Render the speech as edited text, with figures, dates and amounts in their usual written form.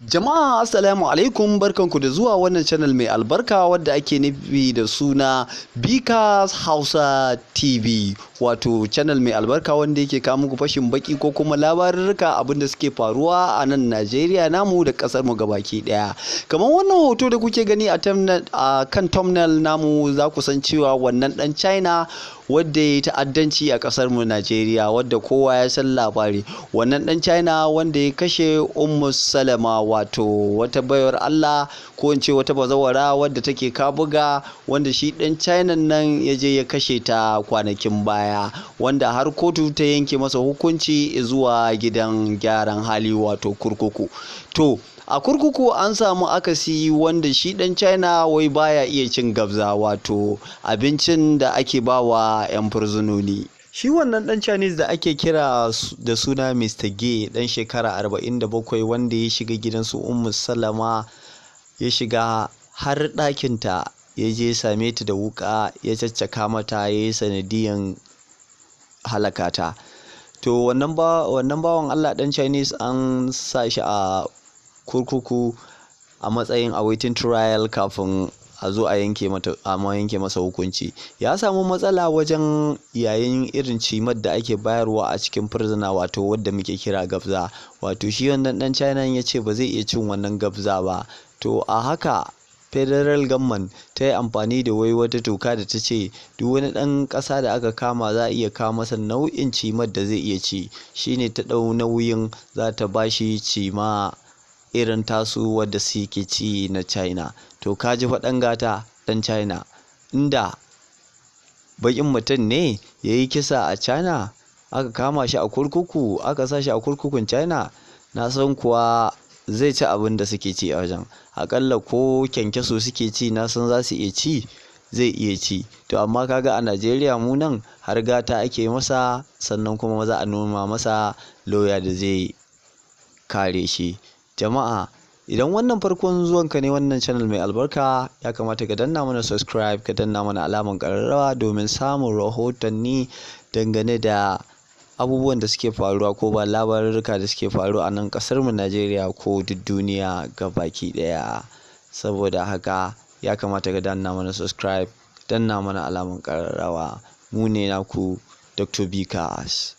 Jama'a, assalamu alaikum, barkanku da zuwa wannan channel mai albarka wadda ake nufi da suna Bikas Hausa TV, wato channel mai albarka wanda yake kawo muku fashin baki ko kuma labarurruka abinda suke faruwa a nan Najeriya namu da kasar mu gabaki daya. Kamar wannan hoto da kuke gani a kan thumbnail namu, za ku san cewa wannan dan China wadda ya yi ta'addanci a kasar mu Najeriya, wadda kowa ya san labari, wannan dan China wanda ya kashe Ummu Salama, wato wata baiwar Allah ko in ce wata bazawara wadda take Kabuga, wanda shi dan China nan ya je ya kashe ta kwanakin baya, wanda har kotu ta yanke masa hukunci zuwa gidan gyaran hali, wato kurkuku. To, a kurkuku an samu akasi, wanda shi dan China wai baya iya cin gabza, wato abincin da ake bawa 'yan fursunoni. Shi wannan dan Chinese da ake kira da suna Mr. Gay, dan shekara 47, wanda ya shiga gidansu Ummu Salama, ya shiga har ɗakinta, ya je same ta da wuƙa, ya caccaka mata, ya yi sanadiyan halakata. To, wannan bawan Allah dan Chinese an sa shi a kurkuku a matsayin awaiting trial kafin a zo a yanke mata a yanke masa hukunci. Ya samu matsala wajen yayin irin cimar da ake bayarwa a cikin prisoner, wato wadda muke kira gabza. Wato shi wannan dan China ya ce ba zai iya cin wannan gabza ba. To, a haka federal government ta yi amfani da wai wata doka da ta ce duk wani ɗan ƙasa da aka kama za a iya kawo masa nau'in cimar da zai iya ci. Shine ta ɗau nauyin za ta bashi cima irin tasu wadda suke ci na China. To, ka ji faɗan gata ɗan China. Inda baƙin mutum ne ya yi kisa a China, aka kama shi a kurkuku, aka sa shi a kurkukun China, na san kuwa zai ci abin da suke ci a wajen. Aƙalla ko kyankyaso suke ci, na san za su iya ci, zai iya ci. To, amma kaga a Najeriya mu nan har gata ake masa, sannan kuma za a noma masa lauya da zai kare shi. Jama'a, idan wannan farkon zuwanka ne wannan channel mai albarka, ya kamata ka danna mana subscribe, ka danna mana alaman ƙararrawa domin samun rahotanni dangane da abubuwan da suke faruwa ko ba labarurruka da suke faruwa a nan ƙasar mu Najeriya ko duk duniya gabaki ɗaya. Saboda haka ya kamata ka danna mana subscribe, danna mana alaman ƙararrawa. Mu ne naku Dr. Bikas.